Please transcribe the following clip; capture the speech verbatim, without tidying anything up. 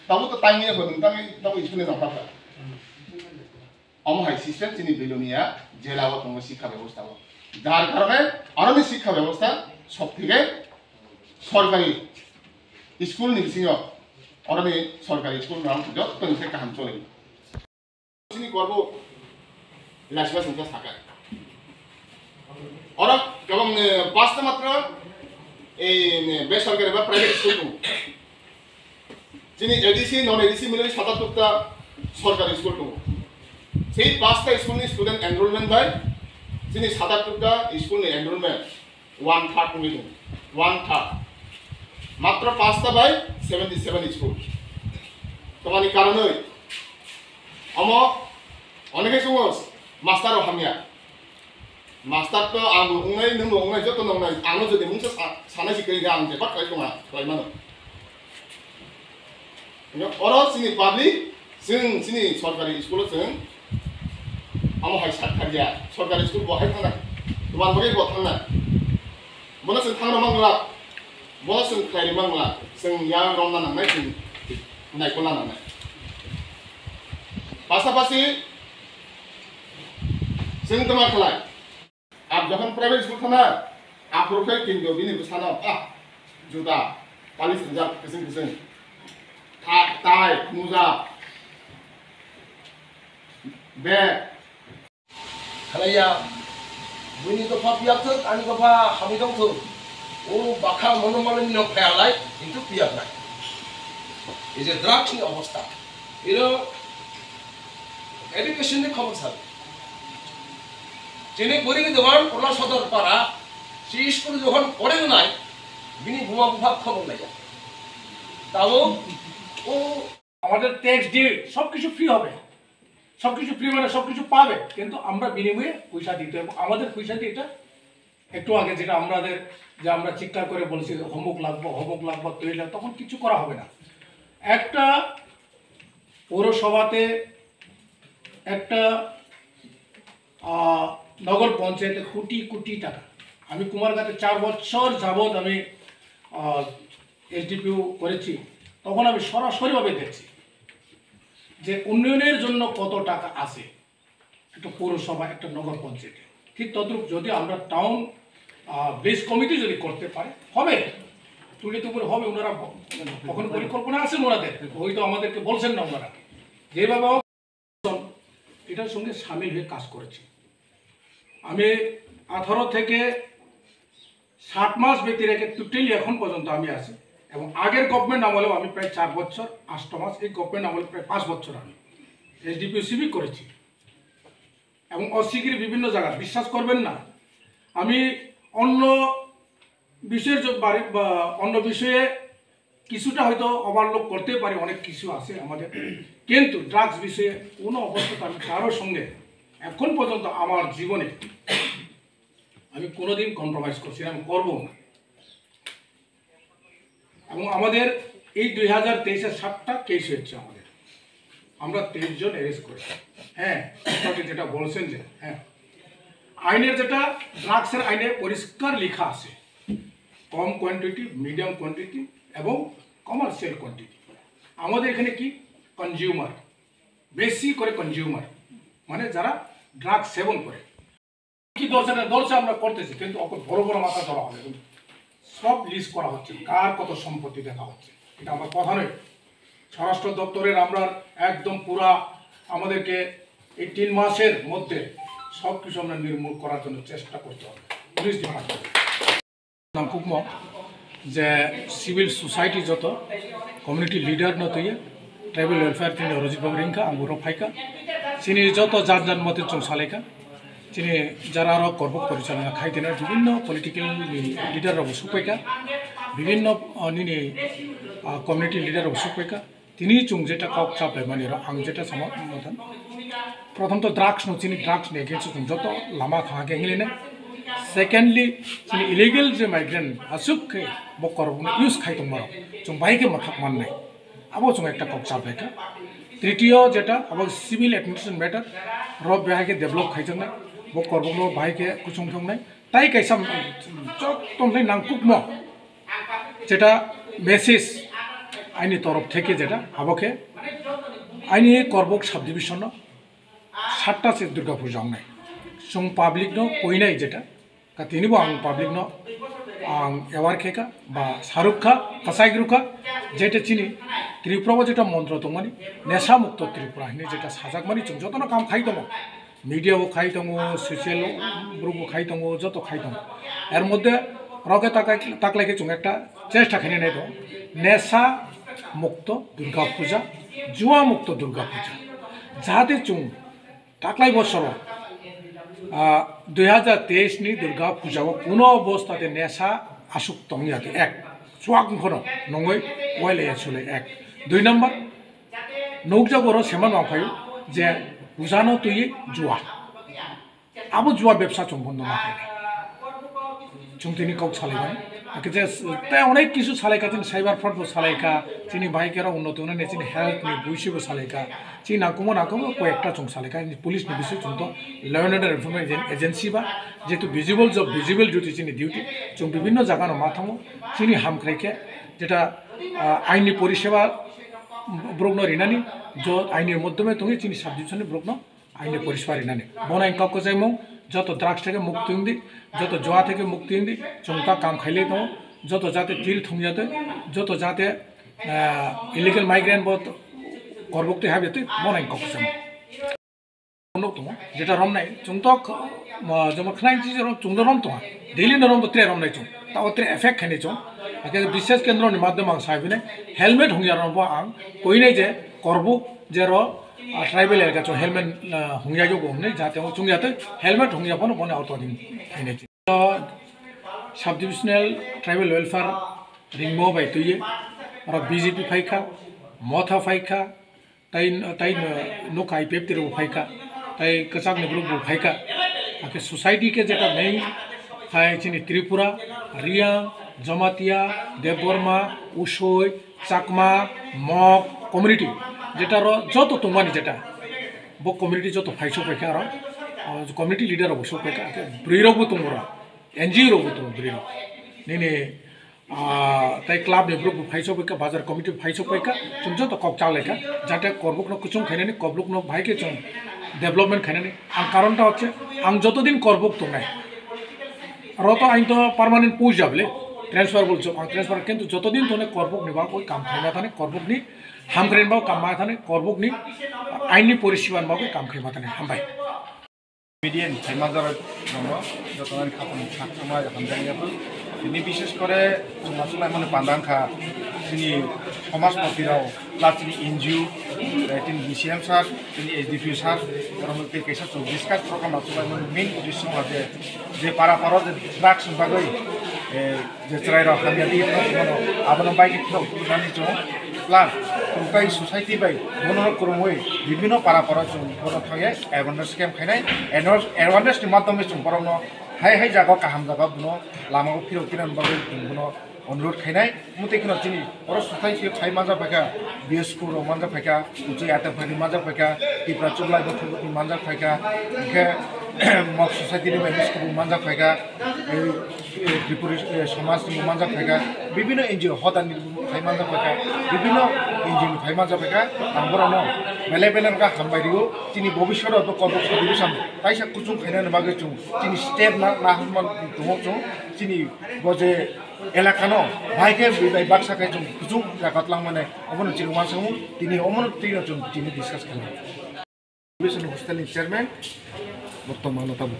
Tabuk to tangwi ya, bo nwng tangwi tabuk school ni nokha kha. Omo hai system chini Belonia jela o tongo, sikha bebostha o. Jar karone aroni sikha bebostha sok thike sorkari school ni bisingo, aroni sorkari school rok jotto ni se kaham choli. Chini korbo laisima sungsa saka. Oro kwbang, eh, pasta matra, eh, besorkari ba private school tongo. Chini A D C, non A D C milwi satattuk ta sorkari school tongo. Sei pasta school ni student enrollment bai chini satattuk ta school ni enrollment one third wngwi tongo. One third. Matro pasta bai seventy seven school. Tomani karonwi omo onekhe chungo master rok hamya. Master to ang bo wngnai, nwng bo wngnai, joto no wngnai. Ang no jodi mungsa sa-, sanai si kwrwi khe ang je bak khlai tonga, khlai mano. Oro chini public, chwng chini sorkari school o chwng amo hai sak thar ya. Sorkari school bo hai thangna, toman bagwi bo thangna. Bono chwng thangna mangla, bono chwng khlai mangla, chwng ya romna nangnai, chwng naikolna nangnai. Pasapasi chwng tama khlai. Ab jokhon private school thana, aphuru khe kinto bini bwsano, ah, juta, polish rijak, kwchwng kwchwng. Tha-, tai, muja, bag. Khalaiya, buini dopha piyak thwk, ani dopha hamwi tong thwk. O bakha mono malini no phayalai, kintu piyak nai. Ei je drugs ni obostha. Ino education ni khobor sal. Chini gori ke dogan Purla Sodor para, si school jokhon pore nai, bini buma bupha khobor nai. Tabo o আমাদের ট্যাক্স দিয়ে সব কিছু ফ্রি হবে, সব কিছু ফ্রি মানে সব কিছু পাবে, কিন্তু আমরা বিনিময়ে পয়সা দিতে হবে। আমাদের পয়সা দিয়ে এটা একটু আগে যেটা আমাদের, যে আমরা চিৎকার করে বলছি, "অমুক লাগবো, অমুক লাগবো, তৈরি লাগবো", তখন কিছু করা হবে না। একটা পৌরসভাতে একটা, আহ, নগর পঞ্চায়েতে কোটি কোটি টাকা। আমি কুমারঘাটে চার বছর যাবৎ আমি, আহ, এসডিপিও করেছি, তখন আমি সরাসরিভাবে দেখছি যে উন্নয়নের জন্য কত টাকা আছে একটা পৌরসভা, একটা নগর পঞ্চায়েতে। ঠিক তদ্রূপ যদি আমরা টাউন, আহ, বেস কমিটি যদি করতে পারে, হবে, তুলে তো করে হবে। ওনারা ব-, তখন পরিকল্পনা আছে ওনাদের, হয়তো আমাদেরকে বলছেন না ওনারা। যেভাবে হোক, এটার সঙ্গে সামিল হয়ে কাজ করেছি। আমি আঠারো থেকে সাত মাস ব্যতি রেখে টোটালি এখন পর্যন্ত আমি আছি, এবং আগের গভর্নমেন্ট আমলেও আমি প্রায় চার বছর আষ্ট মাস, এই গভর্নমেন্ট আমলে প্রায় পাঁচ বছর আমি এসডিপিও সিভিক করেছি এবং অস্বীকৃতি বিভিন্ন জায়গায়। বিশ্বাস করবেন না, আমি অন্য বিষয়ের যে বারে-, বা অন্য বিষয়ে কিছুটা হয়তো ওভারলুক করতে পারি, অনেক কিছু আছে আমাদের, কিন্তু ড্রাগস বিষয়ে কোনো অবস্থাতে আমি কারোর সঙ্গে এখন পর্যন্ত আমার জীবনে আমি কোনোদিন কম্প্রোমাইজ করছি না, আমি করবো না। এবং আমাদের এই দুই হাজার তেইশে সাতটা কেস হচ্ছে আমাদের, আমরা তেইশ জন অ্যারেস্ট করেছি। হ্যাঁ, আপনাকে যেটা বলছেন যে, হ্যাঁ, আইনের যেটা, ড্রাগসের আইনে পরিষ্কার লেখা আছে, কম কোয়ান্টিটি, মিডিয়াম কোয়ান্টিটি এবং কমার্শিয়াল কোয়ান্টিটি। আমাদের এখানে কি, কনজিউমার, বেশি করে কনজিউমার, মানে যারা ড্রাগ সেবন করে। কি ধরছে না ধরছে আমরা করতেছি, কিন্তু অত বড় বড় মাথা ধরা হবে, কিন্তু সব লিস্ট করা হচ্ছে, কার কত সম্পত্তি দেখা হচ্ছে, এটা আমার কথা নয়। স্বরাষ্ট্র দপ্তরের আমরা একদম পুরা আমাদেরকে এই তিন মাসের মধ্যে সব কিছু আমরা নির্মূল করার জন্য চেষ্টা করতে হবে police department. Nangkukmo je civil society joto community leader no twiwi tribal welfare tini Rajit Babu ringkha, ang oro phaikha. Chini joto jar jar mate chwng salaikha. Chini jara rok korbok porichalona khai tini bibinno political ni leader rok bo sukpaikha. Bibinno, ah, nini, ah, community leader rok bo sukpaikha. Tini chwng jeta kok chap laimani rok, ang jeta samo motan. Prothom to drugs no chini, drugs ni against o chwng joto lama thang khe hinglai nai. Secondly, chini illegal je migrant aswk khe bokhorok no use khai tongma rok chwng bahai khe mwthak man nai. Abo chwng ekta kok chap lai kha. Tritiyo jeta abo civil administration matter rok bahai khe develop khai thang nai. Bokhorok no bahai khe kuchung thang nai. Tai kaisa joto ni nangkukmo jeta message Aini torof theke jeta abo khe aini Korbuk subdivision no satta se Durga Puja wngnai. Chwng public no koinai jeta, ka tini bo ang public no ang aware khe kha ba saruk kha, kwchai rw kha, jeta chini Tripura o jeta montro tongmani nesa mukto Tripura hinwi jeta sajakmani chwng jotono kam khai tongo. Media bo khai tongo, social borok bo khai tongo, joto khai tongo. Er moddhe roke taklai, taklai khe chwng ekta chesta khainai nai tongo. Nesa mukto Durga Puja, jua mukto Durga Puja. Jahate chwng taklai bosoro, ah, dui hajar teis ni Durga Puja o kuno obostate nesa asuk tongya khe ek. Chuak wngkhono nongoi wailaya sulai ek. Dui number, nukjago oro seman wngphaio je pujano twiwi jua. Abo jua bebsa chwng bondo ma khainai. Chwng tini kok salaimani. Hakhe je tei onek kisu salaikha, chini cyber fraud bo salaikha, chini bahai khe oro unnoti wngnani chini health ni buisi bo salaikha. Chini nangkukma nangkukma koi ekta chwng salaikha, police ni bising chwng to law and order enforcement agen-, agency ba jehetu visible job, visible duty chini duty. Chwng bibhinno jaga no ma thango, chini hamkrai khe jeta, ah, ain ni poriseba borok no rinani, jo ain ni moddhome tongwi chini subdivision ni borok no ain ni poriseba rinani. Bono ang kok kwchangmung, joto drugs theke mukti wngdi, joto jua theke mukti wngdi, chwng ta kam khailai tongo, joto jate til thungya twi, joto jate, ah, illegal migrant bo Korbuk twi habya twi, bono ang kok kwchangmung. Nuk tongo, jeta romnai, chwng to kh-, mo-, joma khwnai chi rom, chwng to rom tongo, daily no rom to tre romnai chwng, tao tre effect khainai chwng, hakhe bises kendro ni madhyam ang sai bini, helmet hungya rombo ang koinai je Korbuk jero, ah, tribal elaka chwng helmet, ah, hungya yo bo hwnwi jate chwng jate helmet hungya phano bono auto din khainai chwng. Subdivisional Tribal Welfare ringmo bai twiwi oro B J P phaikha, Motha phaikha, tai, tai nukha I P F T rok phaikha, tai kwchakni borok bo phaikha. Hakhe society khe jeta main khai chini Tripura, Riyang, Jamatia, Debbarma, Usoi, Chakma, Mok community, jeta ro joto tongmani jeta, bo community joto phai sok phaikha aro, o community leader rok bo sok phaikha, hakhe bwrwi rok bo tongo ro, N G O rok bo tongo bwrwi rok. Nini, ah, tai club ni borok bo phai sok phaikha, bazar committee bo phai sok phaikha, chwng joto kok cha laikha, jate Korbuk no kuchung khainani, Korbuk no bahai khe chwng development khainani. Ang karon ta hocche, ang joto din Korbuk tongnai, aro to ang to permanent post jabole, transferable job, ang transfer, kintu joto din tongnai Korbuk ni bagwi kam khaima thani, Korbuk ni hamkrai ni bagwi kam ma thani, Korbuk ni ain ni poriseba ni bagwi kam khaima thani. Hambai. Media ni phaima jorok tongo, jotono ani khapang ni khakchangma hamjakya bo. Tini bishes kore chwng achuk laimani panda wngkha chini somajpati rok, plus chini N G O, eh, chini D C M sir, chini S D P O sir, borok tei kaisa chwng discuss program achuk laimani main uddesho wngkha je, je para para je drugs ni bagwi, eh, je chwrairok hamya di phano, abono baikhe phano nani chwng plan, tei society bai bono kwrwngwi bibhinno para para chwng bono thangwi awareness camp khainai, awareness, awareness ni madhyome chwng borokno hai hai jaga kaham jaga bono lamao phirok tinani bagwi chwng bono onurodh khainai. Omo tei kheno chini oro society o thai manjak phaikha, B S K rok manjak phaikha, Uchai Atem Phaini manjak phaikha, Tipra Chuklai Bothorni manjak phaikha, hwnkhe Mok Society ni bai bwskango manjak phaikha, eh, eh, Tripuri, eh, Somaj ni manjak phaikha, bibhinno N G O hoda ni phai manjak phaikha, bibhinno N G O ni phai manjak phaikha, ang borokno belai belai khe hambai rio, chini bobishoto bo Korbuk subdivision taisa kuchung khainani bagwi chwng chini step na, na hwnma tongo chwng, chini bo je elakano bahai khe bai baksa khe chwng kuchung jaga twlang mane omono chini uansukmung, tini omono twino chwng tini discuss khainai. Population hostel ni chairman, Bottomano tabuk.